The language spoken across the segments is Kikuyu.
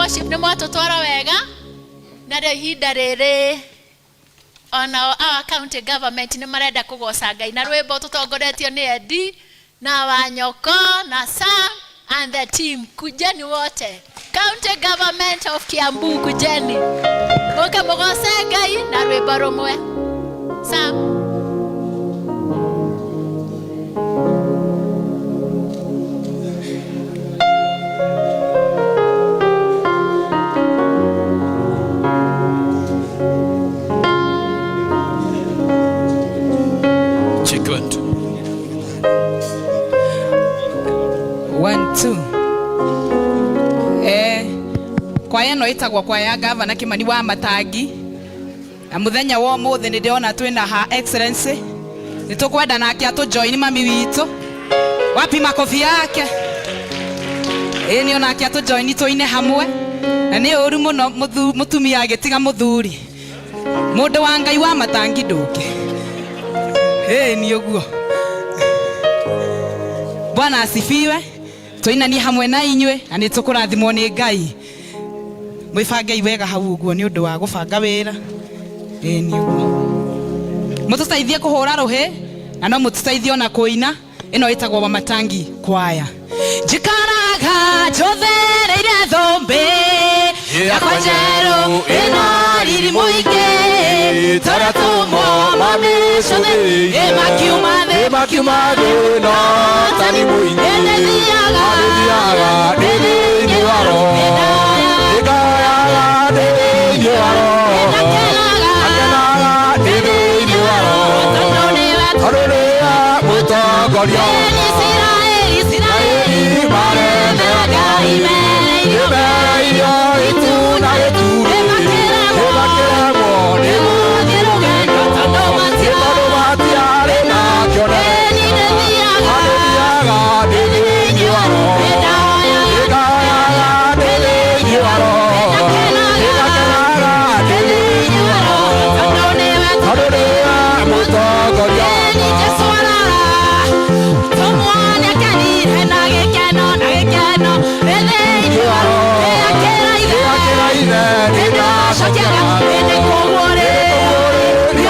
Worship nĩ mwatũtwara wega na rĩo ihinda rĩrĩ onao our county government nĩ marenda kũgoca Ngai na rwĩmbo tũtongoretio nĩ Eddie na Wanyoko na Sam and the team. Kujeni wote, county government of Kiambu, kujeni mũke mũgoce Ngai na rwĩmbo rũmwe. Sam. Check one, two. One, two. Kwaya ĩno ĩtagwo kwaya ya gavana Kimani wa Matangi, na mũthenya wa ũmũthĩ nĩ ndĩrona twĩna Her Excellency, nĩ tũkwenda nake atũ join mami witũ. Wapi makofi yake? Ĩ nĩ onake atũ join tũine hamwe, na nĩ ũru mũno mũtumia agĩtiga mũthuri. Mũndũ wa Ngai wa Matangi ndũke. Ĩ nĩ ũguo. Bwana asifiwe. Tũinanie hamwe na inyuĩ na nĩ tũkũrathimwo nĩ Ngai. Mwĩbangei wega hau ũguo nĩ ũndũ wa gũbanga wĩra. Ĩ nĩ ũguo. Mũtũteithie kũhũra rũhĩ na no mũtũteithie ona kũina. Ĩno ĩtagwo Wamatangi kwaya. Njikaraga njũthĩrĩire thũmbĩ yakwa njerũ ĩna riri mũingĩ, tũratũmwo mamĩcũthĩ ĩ makiuma thĩ, makiuma thĩ na tani mũingĩ. Ĩndĩ thiaga thiaga ndĩ thĩinĩ wa roho, ndĩkayaga ndĩ thĩinĩ wa roho, Nĩndakenaga akenaga ndĩ thĩinĩ wa roho, tondũ nĩwe tondũ nĩwe mũtongoria. Ĩni Isiraeli, Isiraeli maremera Ngai mereirio mereirio itu na gĩturi, Nĩmakĩremwo nĩmakĩremwo nĩ gũthiĩ rũgendo tondũ tondũ matiarĩ na kĩonereria. Ĩni nĩthiaga Thiaga ndĩ thĩinĩ wa roho, nĩndahoyaga ndĩkayaga ndĩ thĩinĩ wa roho, nĩndakenaga ndĩ thĩinĩ wa roho, tondũ nĩwe tondũ nĩwe mũtongoria. Ĩni Jesũ arara tũmwo nĩakenire na gĩkeno na gĩkeno ndĩ thĩinĩ wa roho, ĩakĩra ithe Ĩakĩra ithe nĩndacokia ĩndĩ kwoguo rĩ ĩni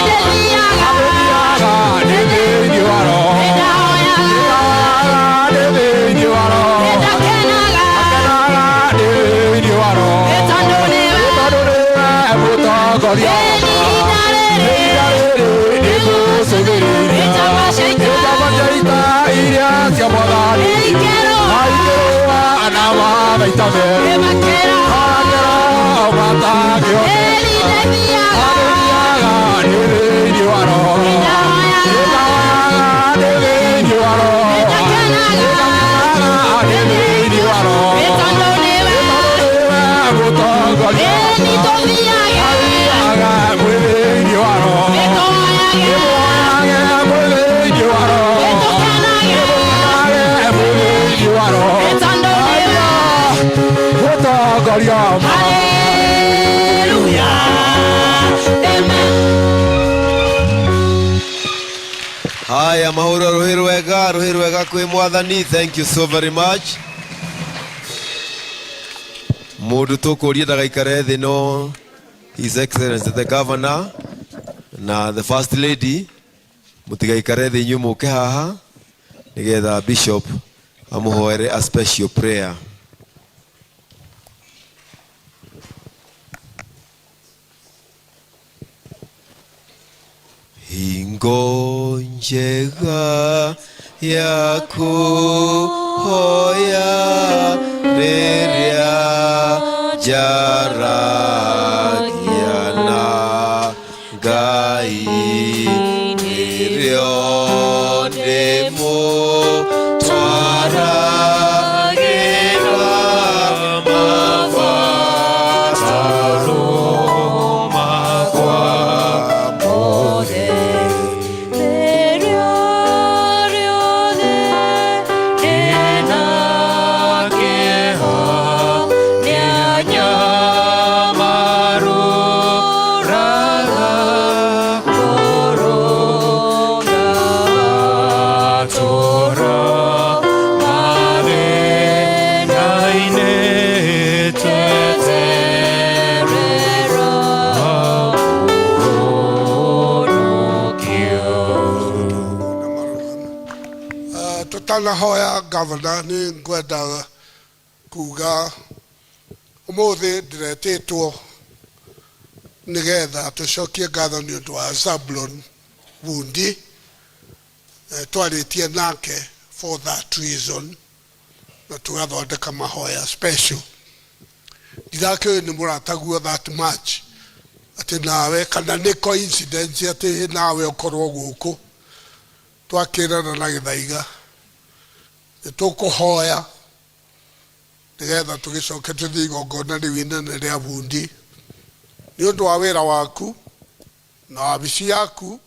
ndĩthiaga Thiaga ndĩ thĩinĩ wa roho, nĩndahoyaga ndĩkayaga ndĩ thĩinĩ wa roho, nĩndakenaga akenaga ndĩ thĩinĩ wa roho, ĩ tondũ nĩwe tondũ nĩwe mũtongoria. Ĩni ihinda rĩrĩ Ihinda rĩrĩ nĩngũcũthĩrĩria Njamba cia ita njamba cia ita iria cia Mwathani ikĩrũa ikĩrũa na mabaita merũ ĩmakĩra makĩro matangĩhoteka. Ĩni ndĩthiaga Thiaga ndĩ thĩinĩ wa roho, nĩndahoyaga ndĩkayaga ndĩ thĩinĩ wa roho, nĩndakenaga ndĩ thĩinĩ wa roho, ĩ tondũ nĩwe nĩwe mũtongoria. Ĩni tũthiage Thiaga mwĩ thĩinĩ wa roho, nĩtũhoyage mũhoyage mwĩ thĩinĩ wa roho, nĩtũkenage mũkenage mwĩ thĩinĩ wa roho, ĩ tondũ nĩwe mũtongoria. Haleluya, amen. Haya, mahũra rũhĩ rwega, rũhĩ rwega kwĩ Mwathani. Thank you so very much. Mũndũ tũkũria ndagaikare thĩ no His Excellency the Governor na the First Lady, mũtigaikare thĩ, inyuĩ mũke haha nĩgetha Bishop amũhoere a special prayer. Hingo njega ya kuhoya rĩrĩa njaragia na Ngai, nĩrĩo ndĩmũtwaragĩra mabataro makwa mothe. Rĩrĩa rĩothe ndĩna kĩeha, nĩanyamagĩra. Itanahoya gavana nĩ ngwenda kuga ũmũthĩ ndĩretĩtwo nĩgetha tũcokie ngatho nĩ ũndũ wa Zablon Bundi. Twarĩtie nake for that reason na tũgathondeka mahoya special. Ndirakĩũĩ nĩ mũrataguo that much atĩ nawe kana nĩ coincidence atĩ nawe ũkorwo gũkũ. Twakĩrana na Gĩthaiga nĩ tũkũhoya nĩgetha tũgĩcoke tũthiĩ igongona rĩu inene rĩa Bundi nĩ ũndũ wa wĩra waku na wabici yaku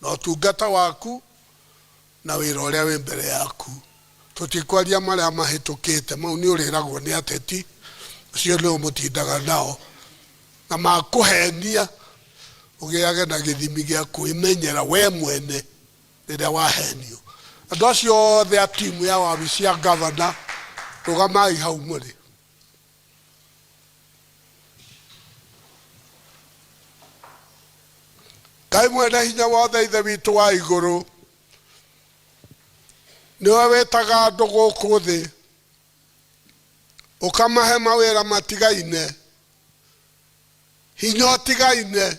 na ũtungata waku na wĩra ũrĩa wĩ mbere yaku. Tũtikwaria marĩa mahĩtũkĩte, mau nĩ ũrĩragwo nĩ ateti, acio nĩo mũtindaga nao na makũhenia ũgĩage na gĩthimi gĩa kwĩmenyera we mwene rĩrĩa wahenio. Andũ acio othe a timu ya wabici ya gavana, rũgamai hau mũrĩ. Ngai mwene hinya wothe, Ithe witũ wa igũrũ, nĩwe wĩtaga andũ gũkũ thĩ ũkamahe mawĩra matigaine, hinya ũtigaine,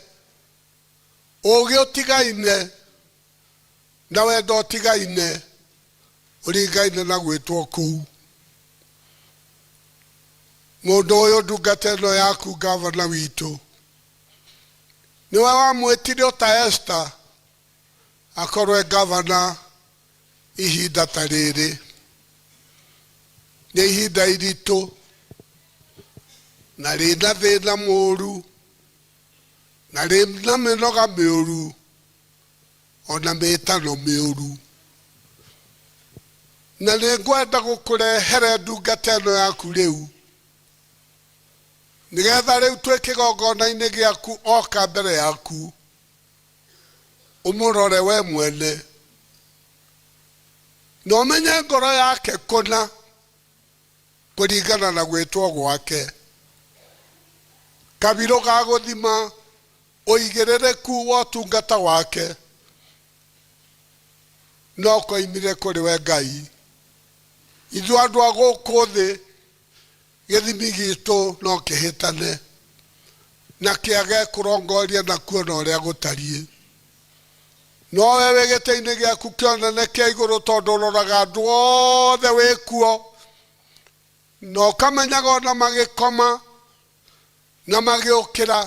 ũũgĩ ũtigaine, na wendo ũtigaine, ũringaine na gwĩtwo kũu. Mũndũ ũyũ ndungata ĩno yaku gavana witũ, nĩwe wamwĩtire o ta Esther akorwo e gavana ihinda ta rĩrĩ. Nĩ ihinda iritũ na rĩna thĩna mũru na rĩna mĩnoga mĩũru ona mĩtano mĩũru. Na nĩ ngwenda gũkũrehere ndungata ĩno yaku rĩu, nĩgetha rĩu twĩ kĩgongona-inĩ gĩaku oka mbere yaku ũmũrore we mwene na ũmenye ngoro yake kũna kũringana na gwĩtwo gwake. Kabirũ ga gũthima ũigĩrĩrĩku wa ũtungata wake no koimire kũrĩ we Ngai. Ithuĩ andũ a gũkũ thĩ gĩthimi gitũ no kĩhĩtane na kĩage kũrongoria na kuona ũrĩa gũtariĩ. No we wĩ gĩtĩ-inĩ gĩaku kĩonene kĩa igũrũ, tondũ ũroraga andũ othe wĩ kuo na ũkamenyaga ona magĩkoma na magĩũkĩra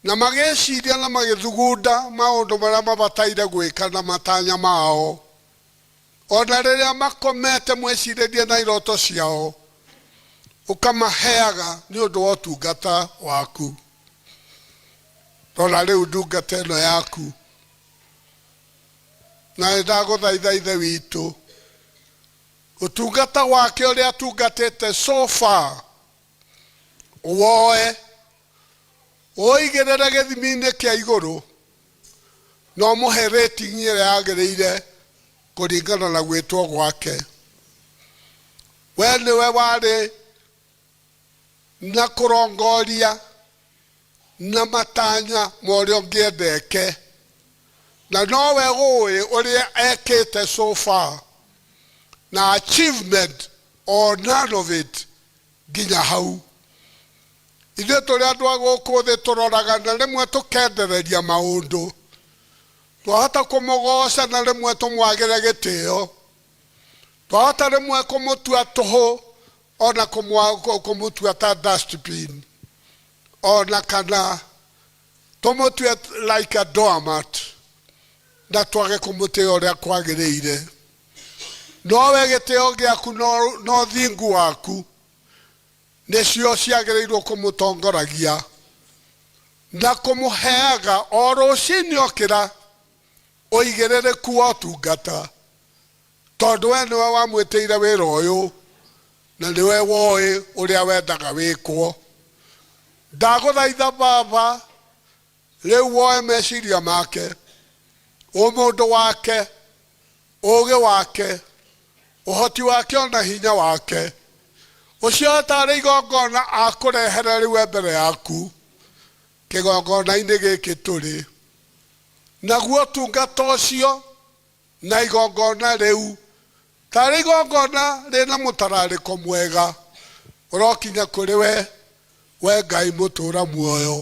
na magĩciria na magĩthugunda maũndũ marĩa mabataire gwĩka na matanya mao, ona rĩrĩa makomete mwĩcirĩrie na iroto ciao, ũkamaheaga nĩ ũndũ wa ũtungata waku. Rora rĩu ndungata ĩno yaku, na nĩndagũthaitha Ithe witũ, ũtungata wake ũrĩa atungatĩte so far woe ũigĩrĩre gĩthimi-inĩ kĩa igũrũ na ũmũhe rating ĩrĩa yagĩrĩire kũringana na gwĩtwo gwake. We nĩwe warĩ na kũrongoria na matanya ma ũrĩa ũngĩenda eke, na nowe ũĩ ũrĩa ekĩte so far na achievement or none of it nginya hau. Ithuĩ tũrĩ andũ a gũkũ thĩ tũroraga na rĩmwe tũkendereria maũndũ, twahota kũmũgoca na rĩmwe tũmwagĩre gĩtĩo, twahota rĩmwe kũmũtua tũhũ ona kũmũtua ta dustbin, ona kana tũmũtue like a doormat na twage kũmũtĩa ũrĩa kwagĩrĩire. Nowe gĩtĩo gĩaku no thingu waku nĩcio ciagĩrĩirwo kũmũtongoragia na kũmũheaga o rũcinĩ okĩra ũigĩrĩrĩku wa ũtungata, tondũ we nĩwe wamwĩtĩire wĩra ũyũ na nĩwe woĩ ũrĩa wendaga wĩkwo. Ndagũthaitha Baba, rĩu woe meciria make, ũmũndũ wake, ũũgĩ wake, ũhoti wake ona hinya wake, ũcio tarĩ igongona akũrehere rĩu e mbere yaku kĩgongona-inĩ gĩkĩ tũrĩ. Naguo ũtungata ũcio na igongona rĩu Tarĩ igongona rĩna mũtararĩko mwega ũrokinya kũrĩ we, we Ngai mũtũũra muoyo.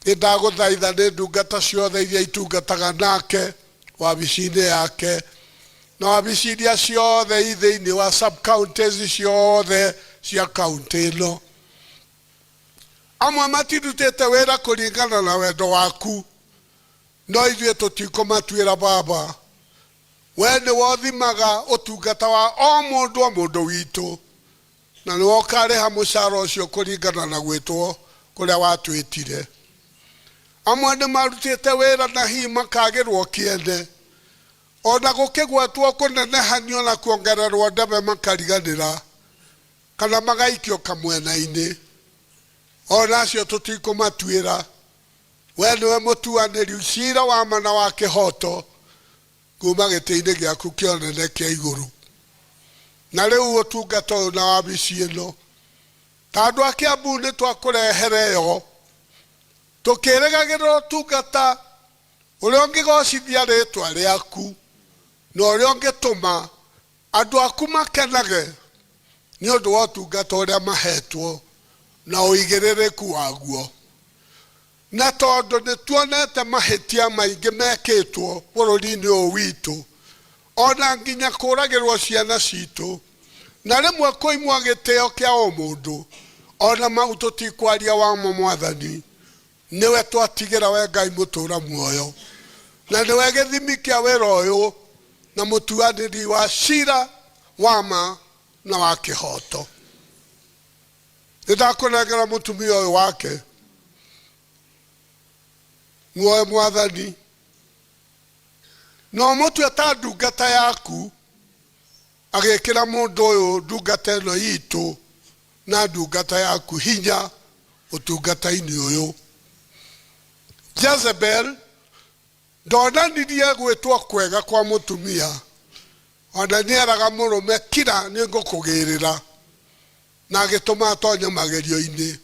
Nĩ ndagũthaitha nĩ ndungata ciothe iria itungataga nake wabici-inĩ yake na wabici iria ciothe i thĩinĩ wa sub counties ciothe cia kaunti ĩno. Amwe matirutĩte wĩra kũringana na wendo waku, no ithuĩ tũtikũmatuĩra Baba. We nĩwe ũthimaga ũtungata wa o mũndũ o mũndũ witũ, na nĩwe ũkarĩha mũcara ũcio kũringana na gwĩtwo kũrĩa watwĩtire. Amwe nĩ marutĩte wĩra na hihi makagĩrwo kĩene, o na gũkĩgwetwo kũnenehanio na kuongererwo ndebe makariganĩra kana magaikio kamwena-inĩ. O na acio tũtikũmatuĩra. We nĩwe mũtuanĩri cira wa ma na wa kĩhooto kuma gĩtĩ-inĩ gĩaku kĩa ũnene kĩa igũrũ. Na rĩu ũtungata ũyũ na wabici ĩno, ta andũ a Kiambu nĩ twakũrehere yo, tũkĩrĩgagĩrĩra ũtungata ũrĩa ũngĩgocithia rĩtwa rĩaku na ũrĩa ũngĩtũma andũ aku makenage nĩ ũndũ wa ũtungata ũrĩa mahetwo na ũigĩrĩrĩku waguo. Na tondũ nĩ tuonete mahĩtia maingĩ mekĩtwo bũrũri-inĩ ũyũ witũ, o na nginya kũũragĩrwo ciana citũ, na rĩmwe kũimwo gĩtĩo kĩa ũmũndũ, o na mau tũtikwaria wamo Mwathani, nĩwe twatigĩra we Ngai mũtũũra muoyo, na nĩwe gĩthimi kĩa wĩra ũyũ na mũtuanĩri wa cira wa ma na wa kĩhooto. Nĩ ndakũnengera mũtumia ũyũ wake, muoe Mwathani, na ũmũtue ta ndungata yaku, agĩkĩra mũndũ ũyũ ndungata ĩno itũ na ndungata yaku hinya ũtungata-inĩ ũyũ. Jezebel ndonanirie gwĩtwo kwega kwa mũtumia, ona nĩeraga mũrũme kira nĩngũkũgĩrĩra, na agĩtũma atonye magerio-inĩ.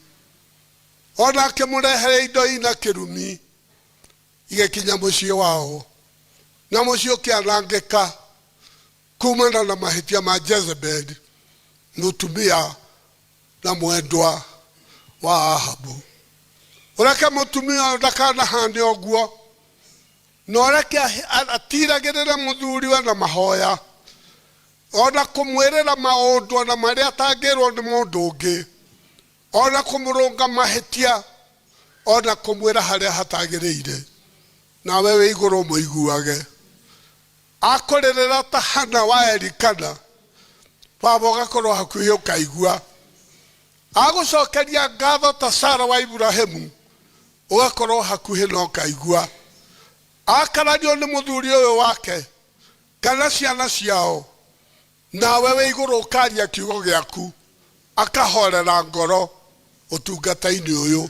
Ona akĩmũrehere indo ina kĩrumi igĩkinya mũciĩ wao, na mũciĩ ũkĩanangĩka kumana na mahĩtia ma Jezebel, mũtumia na mwendwa wa Ahabu. Ũreke mũtumia ũyũ ndakanahane ũguo, na ũreke atiragĩrĩre mũthuriwe na mahoya, ona kũmwĩrĩra maũndũ ona marĩa atangĩrwo nĩ mũndũ ũngĩ, ona kũmũrũnga mahĩtia, ona kũmwĩra harĩa hatagĩrĩire. Nawe wĩ igũrũ ũmũiguage. Akũrĩrĩra ta Hana wa Elikana, Baba ũgakorwo hakuhĩ ũkaigua. Agũcokeria ngatho ta Sara wa Iburahimu, ũgakorwo hakuhĩ na ũkaigua. Akarario nĩ mũthuri ũyũ wake kana ciana ciao, nawe wĩ igũrũ ũkaria kiugo gĩaku, akahorera ngoro ũtungata-inĩ ũyũ.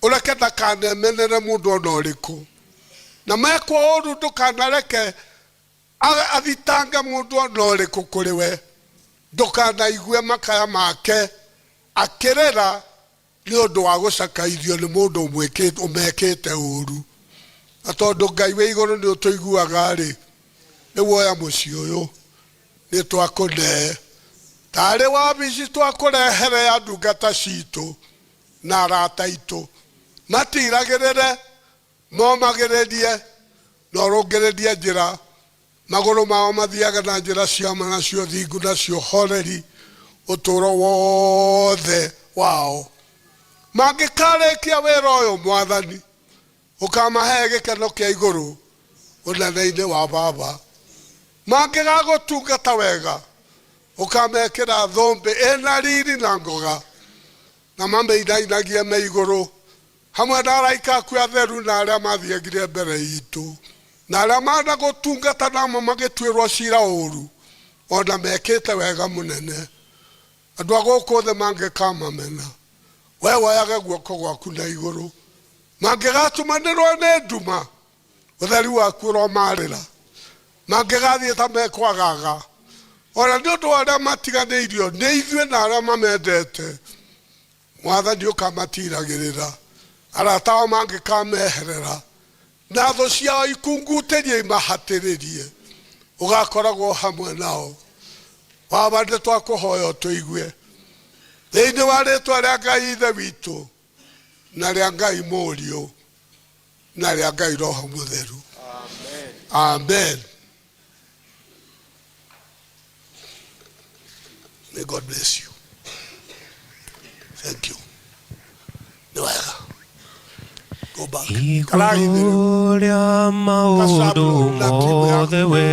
Ũreke ndakanemenere mũndũ ona ũrĩkũ, na mekwo ũru ndũkanareke athitange mũndũ ona ũrĩkũ kũrĩ we. Ndũkanaigue makaya make akĩrĩra nĩ ũndũ wa gũcakaithio nĩ mũndũ ũmekĩte ũru. Na tondũ Ngai wĩ igũrũ nĩ ũtũiguaga-rĩ, rĩu oya mũciĩ ũyũ, nĩ twakũne tarĩ wabici twakũrehere ya ndungata citũ na arata aitũ, matiragĩrĩre, momagĩrĩrie na ũrũngĩrĩrie njĩra, magũrũ mao mathiage na njĩra cia ma na cia ũthingu na cia ũhoreri ũtũũro wothe wao. Mangĩkarĩkia wĩra ũyũ, Mwathani, ũkamahe gĩkeno kĩa igũrũ ũnene-inĩ wa Baba. Mangĩgagũtungata wega, ũkamekĩra thũmbĩ ĩna riri na ngoga, na mamĩinainagie me igũrũ hamwe na araika aku atheru na arĩa mathiagire mbere itũ, na arĩa managũtungata namo magĩtuĩrwo cira ũru, o na mekĩte wega mũnene. Andũ a gũkũ thĩ mangĩkamamena, we woyage guoko gwaku na igũrũ. Mangĩgatumanĩrwo nĩ nduma, ũtheri waku ũromarĩra. Mangĩgathiĩ ta mekwagaga, o na nĩ ũndũ wa arĩa matiganĩirio nĩ ithuĩ na arĩa mamendete, Mwathani ũkamatiragĩrĩra. Arata ao mangĩkameherera, na thũ ciao ikungutĩrie imahatĩrĩrie, Ũgakoragwo hamwe nao. Baba nĩ twakũhoya ũtũigue thĩinĩ wa rĩtwa rĩa Ngai Ithe witũ na rĩa Ngai Mũriũ na rĩa Ngai Roho Mũtheru. Amen. May God bless you. Thank you. Nĩ wega. Go back. Igũrũ rĩa maũndũ mothe we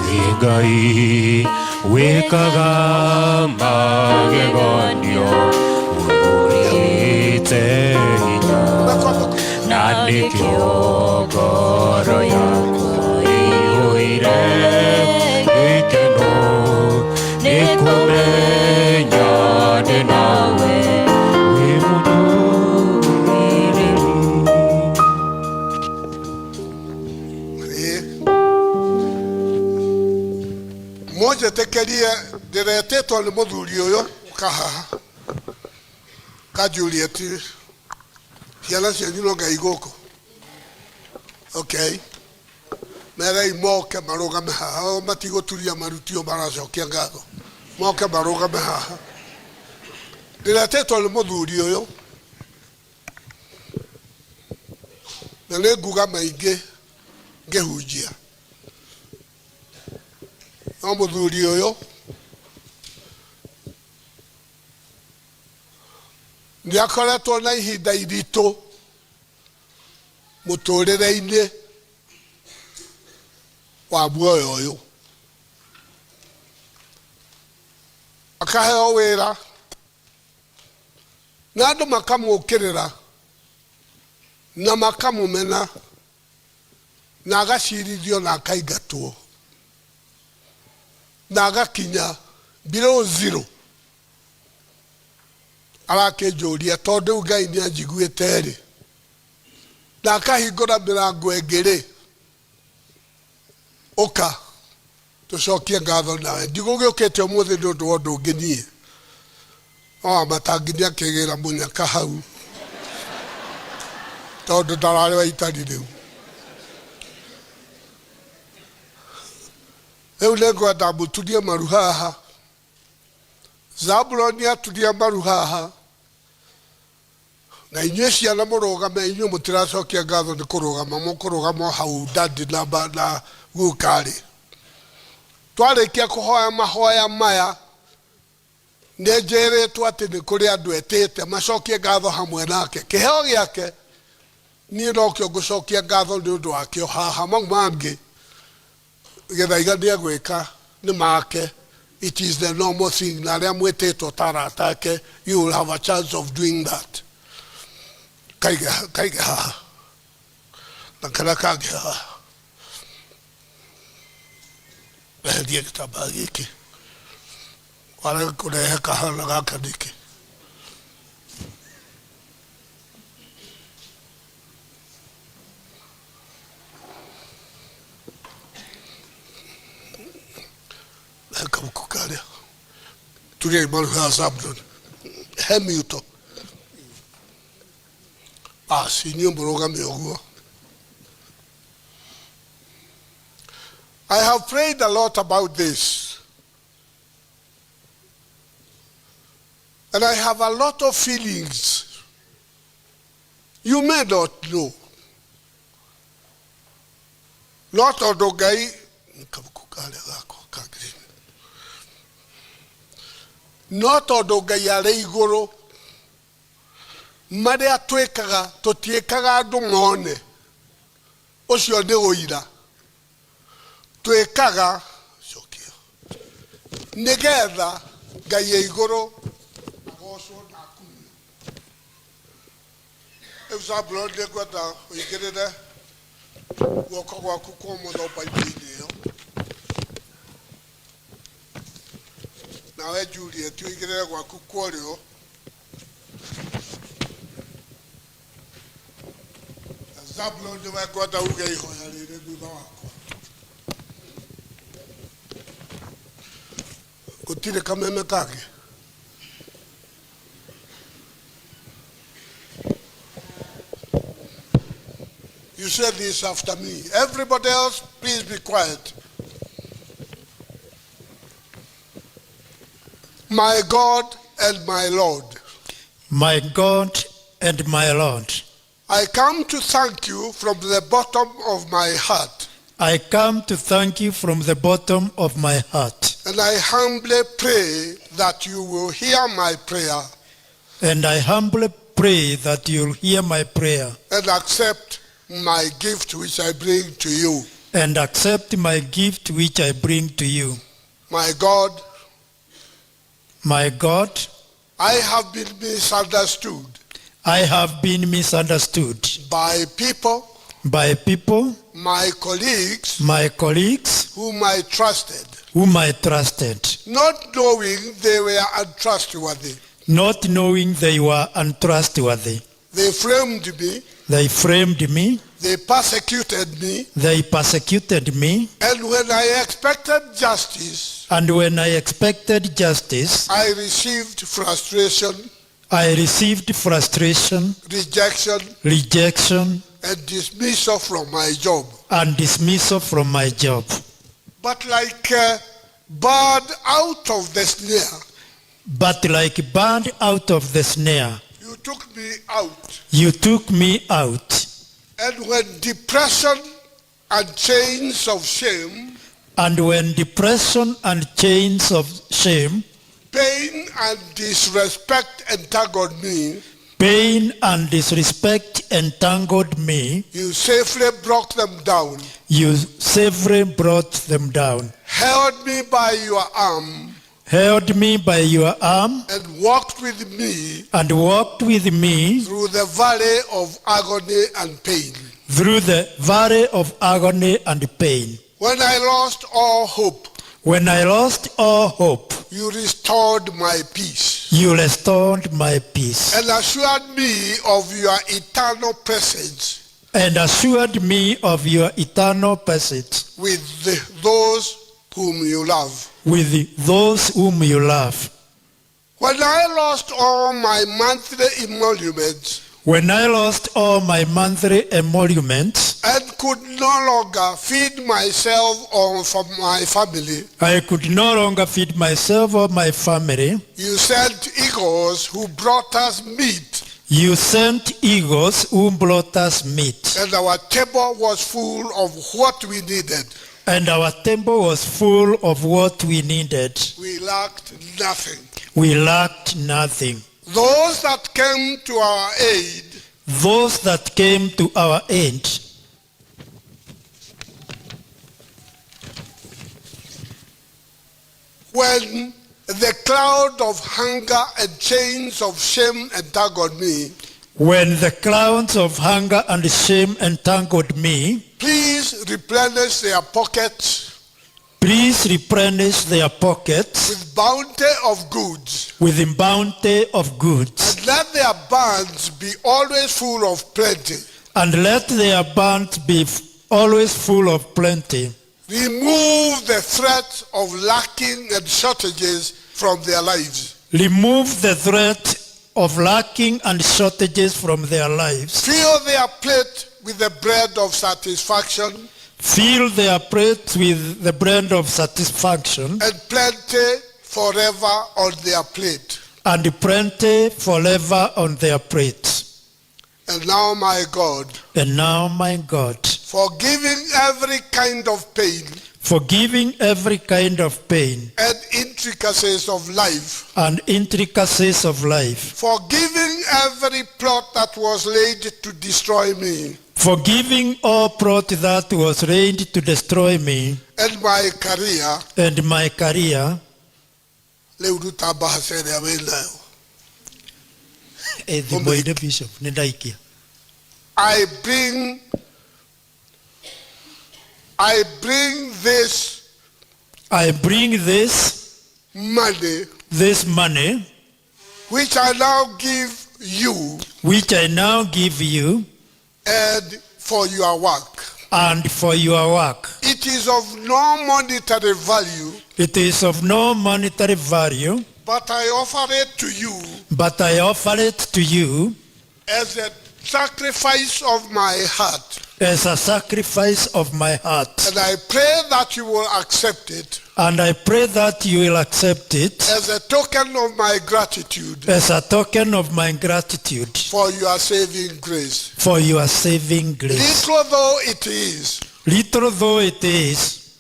nĩ Ngai wĩkaga mageganio ũiyũrĩte hinya na nĩkĩo ngoro yakwa ĩiyũire gĩkeno nĩ kũmenya ndĩ nawe wĩ mũndũmĩrĩri. Mũnjĩtĩkĩrie ndĩretĩtwo nĩ mũthuri ũyũ ũkahaha ka Juliet ciana cianyu no Ngai gũkũ. Okay, merei moke marũgame haha, o matigũturia marutio maracokia ngatho, moke marũgame haha. Ndĩretĩtwo nĩ mũthuri ũyũ na nĩ nguga maingĩ ngĩhunjia, no mũthuri ũyũ nĩ akoretwo na ihinda iritũ mũtũrĩre-inĩ wa muoyo ũyũ, akaheo wĩra na andũ makamũkĩrĩra na makamũmena na agacirithio na akaingatwo na agakinya below zero. Arakĩnjũria tondũ rĩu Ngai nĩ anjiguĩte rĩ na akahingũra mĩrango ĩngĩ rĩ, ũka tũcokie ngatho nawe. Ndigũgĩũkĩte ũmũthĩ nĩ ũndũ wa ũndũ ũngĩ niĩ no Wamatangi nĩ akĩgĩra mũnyaka hau tondũ ndararĩ wa itari rĩu. Rĩu nĩ ngwenda mũturie maru haha, Zabuloni aturia maru haha, na inyuĩ ciana mũrũgame, inyuĩ mũtiracokia ngatho nĩ kũrũgama mũkũrũgama o hau dadi na, na gukarĩ. Twarĩkia kũhoya mahoya maya nĩ njĩrĩtwo atĩ nĩ kũrĩ andũ etĩte macokie ngatho hamwe nake. Kĩheo gĩake niĩ nokĩo ngũcokia ngatho nĩ ũndũ wakĩo haha, mau mangĩ Gĩthaiga nĩ egwĩka nĩ make. It is the normal thing, na arĩa mwĩtĩtwo ta arata ake, you will have a chance of doing that. Kaige, kaige haha na karĩa kangĩ haha, eherie gĩtambaya gĩkĩ warega kũrehe kahana gaka nĩkĩ? Kabuku karĩa turiai maru ha Zabulon he miuto basi inyuĩ mũrũgame ũguo. I have prayed a lot about this, and I have a lot of feelings you may not know. No tondũ Ngai kabuku karĩa gakwa ka green, no tondũ Ngai arĩ igũrũ, marĩa twĩkaga tũtiĩkaga andũ mone, ũcio nĩ ũira. Twĩkaga cokia nĩgetha Ngai e igũrũ agocwo na akumio. Rĩu Zabuloni nĩngwenda ũigĩrĩre guoko gwaku kwa ũmotho Bible-inĩ ĩyo, nawe Juliet ũigĩrĩre gwaku kwa ũrĩo. Na Zabuloni nĩwe ngwenda uge ihoya rĩrĩ thutha wakwa. Gũtirĩ kameme kangĩ? You say this after me. Everybody else, please be quiet. My God and my Lord, My God and my Lord, I come to thank you from the bottom of my heart, I come to thank you from the bottom of my heart, and I humbly pray that you will hear my prayer and I humbly pray that you'll hear my prayer and accept my gift which I bring to you. and accept my gift which I bring to you. My God, My God, I have been misunderstood I have been misunderstood by people, by people, my colleagues, my colleagues, whom I trusted, whom I trusted, not knowing they were untrustworthy. not knowing they were untrustworthy. They framed me, They framed me, they persecuted me, they persecuted me, and when I expected justice, and when I expected justice, I received frustration, I received frustration, rejection, rejection, and dismissal from my job. and dismissal from my job. But like a bird out of the snare, But like a bird out of the snare, you took me out. you took me out. And when depression and chains of shame, And when depression and chains of shame, pain and disrespect entangled me, pain and disrespect entangled me, you safely brought them down, you safely brought them down, held me by your arm, held me by your arm, and walked with me and walked with me through the valley of agony and pain. through the valley of agony and pain. When I lost all hope, When I lost all hope, you restored my peace you restored my peace and assured me of your eternal presence and assured me of your eternal presence with those whom you love. with those whom you love. When I lost all my monthly emoluments When I lost all my monthly emoluments, and could no longer feed myself or from my family, I could no longer feed myself or my family. you sent eagles who brought us meat, You sent eagles who brought us meat, and our table was full of what we needed. and our table was full of what we needed. We lacked nothing. We lacked nothing. Those that came to our aid Those that came to our aid when the cloud of hunger and chains of shame entangled me, when the clouds of hunger and shame entangled me, please replenish their pockets please replenish their pockets with bounty of goods, with the bounty of goods, and let their barns be always full of plenty. and let their barns be always full of plenty. Remove the threat of lacking and shortages from their lives. Remove the threat of lacking and shortages from their lives. Fill their plate with the bread of satisfaction Fill their plate with the bread of satisfaction and plenty forever on their plate. and plenty forever on their plate. And now, my God, And now, my God, forgiving every kind of pain forgiving every kind of pain and intricacies of life, and intricacies of life, forgiving every plot that was laid to destroy me forgiving all plot that was laid to destroy me and my career, and my career. rĩu ruta mbahaca ĩrĩa wĩ nayo. Thimũ-inĩ, Bishop, nĩ ndaikia. I bring this I bring this money this money which I now give you which I now give you and for your work. and for your work. It is of no monetary value, It is of no monetary value, but I offer it to you but I offer it to you as a sacrifice of my heart. As a sacrifice of my heart. And I pray that you will accept it And I pray that you will accept it as a token of my gratitude as a token of my gratitude for your saving grace. for your saving grace. Little though it is, Little though it is,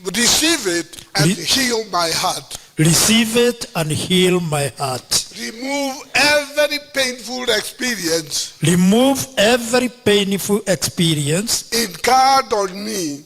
receive it and heal my heart. Receive it and heal my heart. Remove every painful experience Remove every painful experience incurred on me.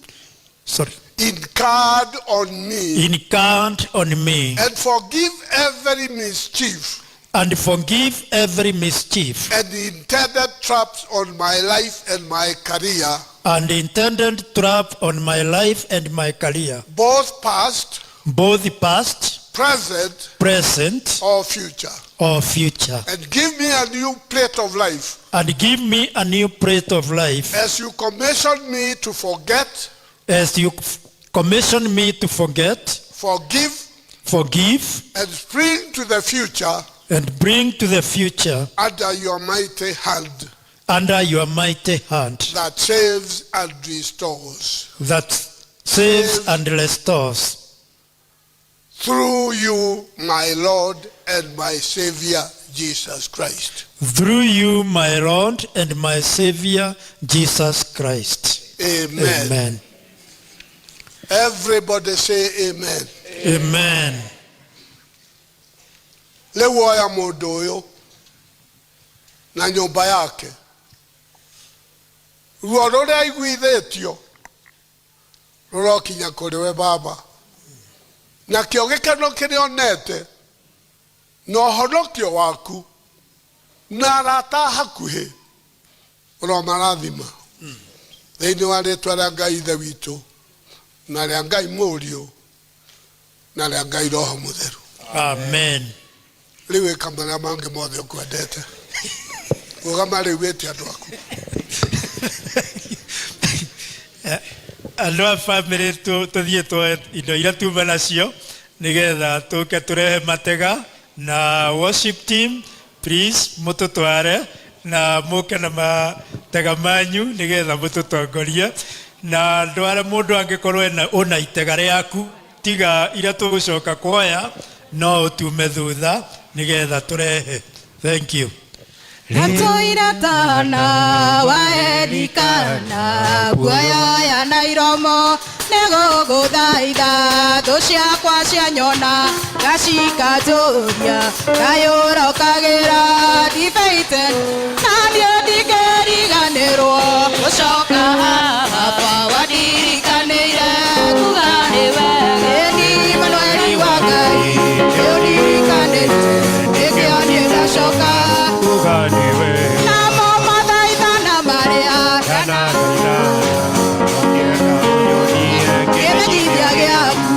Sorry. Incurred on me. Incurred on me. And forgive every mischief. And forgive every mischief. And the intended traps on my life and my career. And intended trap on my life and my career. Both past. Both past. Present. Present. Or future. Or future. And give me a new plate of life. And give me a new plate of life. As you commission me to forget. As you commission me to forget. Forgive. Forgive. And bring to the future. And bring to the future. Under your mighty hand. Under your mighty hand. That saves and restores. That saves and restores. Through you, my Lord and my Savior, Jesus Christ. Through you, my Lord and my Savior, Jesus Christ. Amen. Amen. Everybody say amen. Amen. Rĩu oya mũndũ ũyũ na nyũmba yake, ruo rũrĩa aiguithĩtio rũrokinya kũrĩ we baba, nakĩo gĩkeno kĩrĩa onete na ũhonokio waku na arata hakuhĩ ũromarathima thĩinĩ wa rĩtwa rĩa Ngai Ithe witũ na rĩa Ngai Mũriũ na rĩa Ngai Roho Mũtheru. Amen. Rĩu ĩka marĩa mangĩ mothe ũkwendete. Rũgama rĩu wĩte andũ aku. Andũ a bamĩrĩ tũthiĩ tuoe indo iria tuma nacio nĩgetha tũke tũrehe matega na worship team, please mũtũtware na mũke na matega manyu nĩgetha mũtũtongorie na andũ arĩa mũndũ angĩkorwo ena ũna itega rĩaku tiga iria tũgũcoka kuoya no ũtume thutha nĩgetha tũrehe. Thank you. Natoira tana waerikana guoya na iromo nĩgũgũthaitha thũ ciakwa cianyona ngacikanjũria ngayũrokagĩra ndibaite na niĩ ndingĩriganĩrwo gũcoka haha wandirikanĩire kuga nĩ wega ĩni Manueli wa Ngai nĩũndirikanĩte nĩkĩo niĩ ndacoka. Namo mathaithana marĩa kĩmenyithia gĩaku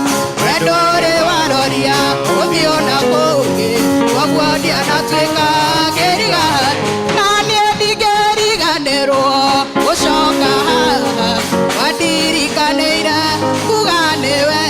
wendo ũrĩ waroria ũthiũ na kũngĩ koguo ndianatuĩka kĩriga na niĩ ndingĩriganĩrwo gũcoka haha wandirikanĩire kuga nĩwe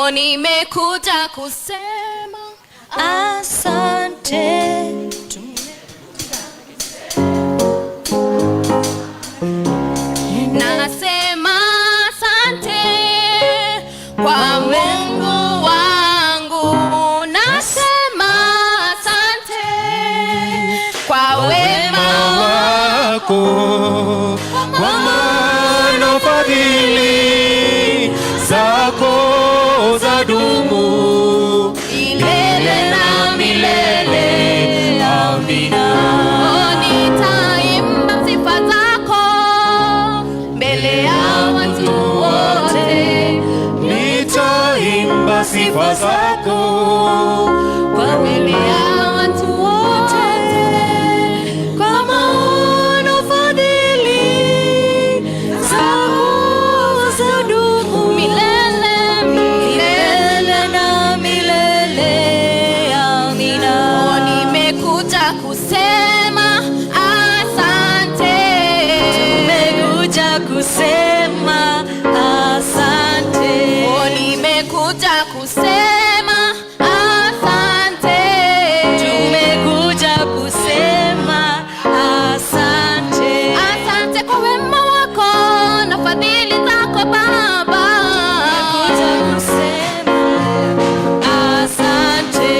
O, nimekuja kusema asante. Nasema asante kwa Mungu wangu, nasema asante kwa wema wako, kwa maana fadhili zako zadumu milele na milele. Amina. Oh, nitaimba sifa zako mbele ya watu wote, Nitaimba sifa zako kwa mbele ya watu wote, kwa maana fadhili zako zadumu milele, milele na milele. Amina. Oh, nimekuja kusema asante, tumekuja kusema asante. Oh, nimekuja kusema asante, tumekuja kusema asante. Asante kwa wema wako na fadhili zako Baba, tumekuja kusema asante.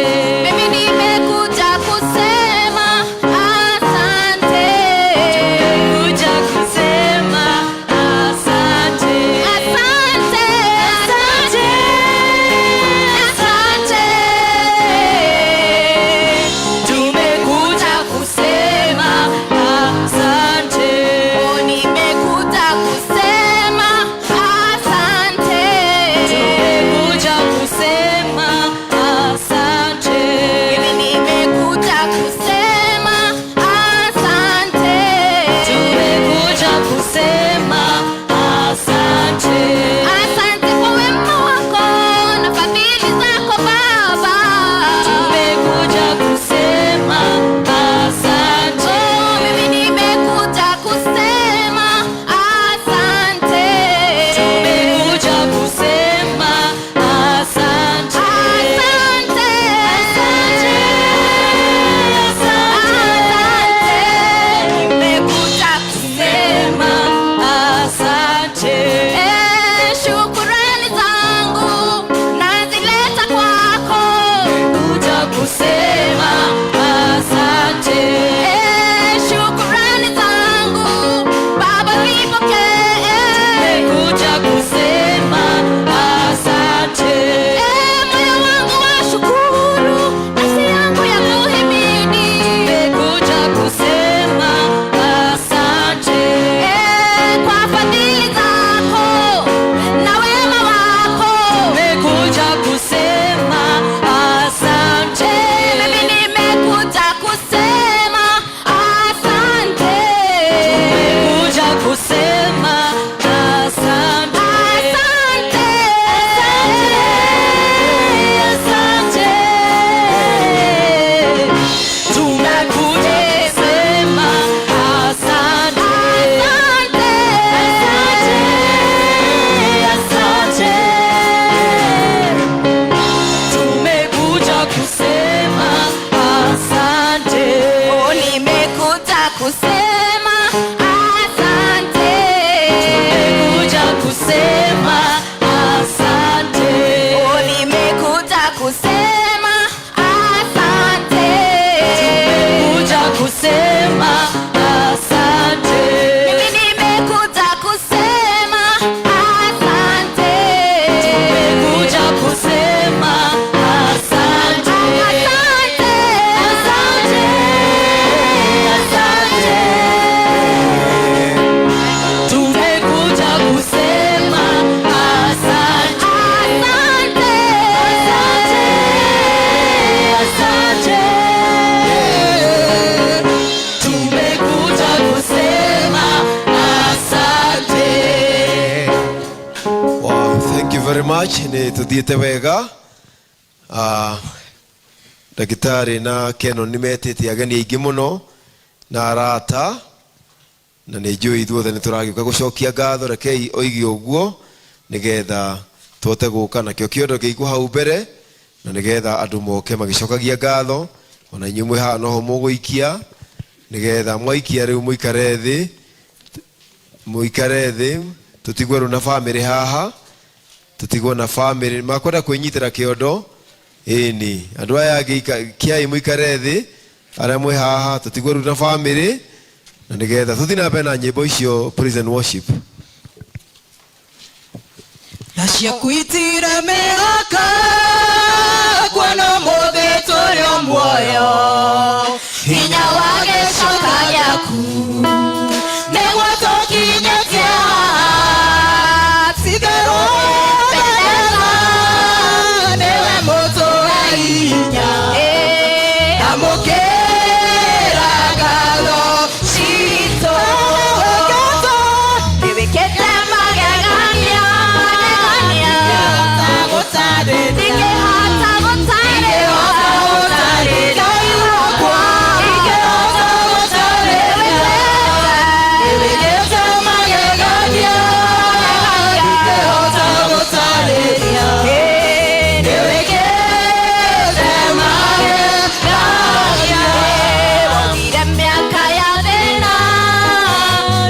Mimi nimekuja kusema asante, tumekuja kusema asante. Asante, asante, asante. Tumekuja kusema asante. Oh, nimekuja kusema asante. Tumekuja kusema asante. Mimi nimekuja kusema asante. Tumekuja kusema asante. Asante kwa wema wako na fadhili zako Baba. Tumekuja kusema asante. Oh, mimi nimekuja kusema asante. Tumekuja kusema asante. Asante. Asante. Nimekuja kusema asante. Eh, shukurani zangu nazileta kwako. Nimekuja kusema asante. Eh, shukurani zangu Baba zipokee. Nimekuja kusema asante. Eh, moyo wangu washukuru, nafsi yangu ya kuhimidi. Nimekuja kusema asante. Eh, kwa fadhili zako na wema wako. Nimekuja kusema asante. Mimi nimekuja kusema asante. Tumekuja kusema asante. Asante. Asante. Tumekuja kusema asante. Asante. Asante. Tumekuja kusema asante. Oh, nimekuja kusema asante. Tumekuja kusema asante. Oh, nimekuja kusema asante. Tumekuja kusema asante. Mimi nimekuja kusema asante. Tumekuja kusema asante. Asante. Asante. Asante. Tumekuja kusema asante. Asante. Asante. Asante. Tumekuja kusema asante. Wow, thank you very much. Nĩ tũthiĩte wega. Ah, ndagĩtarĩ na Kenon nĩ metĩte ageni aingĩ mũno na arata na nĩ njũĩ ithuothe nĩ tũragĩũka gũcokia ngatho. Rekei oige ũguo nĩgetha Tũhote gũka nakĩo kĩondo kĩigwo hau mbere na nĩgetha andũ moke magĩcokagia ngatho. Ona inyuĩ mwĩ haha noho mũgũikia, nĩgetha mwaikia rĩu mũikare thĩ, mũikare thĩ, tũtigwe rĩu na bamĩrĩ haha, tũtigwo na bamĩrĩ makwenda kwĩnyitĩra kĩondo. Ĩni andũ aya angĩ kiai mũikare thĩ, arĩa mwĩ haha tũtigwe rĩu na bamĩrĩ, na nĩgetha tũthiĩ na mbere na nyĩmbo icio, praise and worship. Tha ciaku itire mĩhaka, kuona mũthĩ tũrĩ o muoyo, hinya wa gĩcoka gĩaku nĩguo tũkinyĩtie haha. Ti-itherũ Ebeneza nĩwe mũtũhe hinya, amũkĩra ngatho citũ. Nĩwĩkĩte magegania, magegania ndingĩhota gũtarĩria, Ngai wakwa, ingĩhota gũtarĩria. Nĩwĩkĩte magegania, ndingĩhota gũtarĩria. Nĩwĩkĩte magegania. Wothire mĩaka ya thĩna,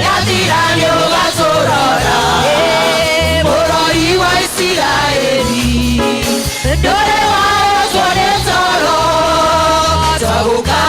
yathira nĩũgatũrora, mũrori wa Isiraeli, ndũrĩ wahotwo nĩ toro. Twagũkaĩra.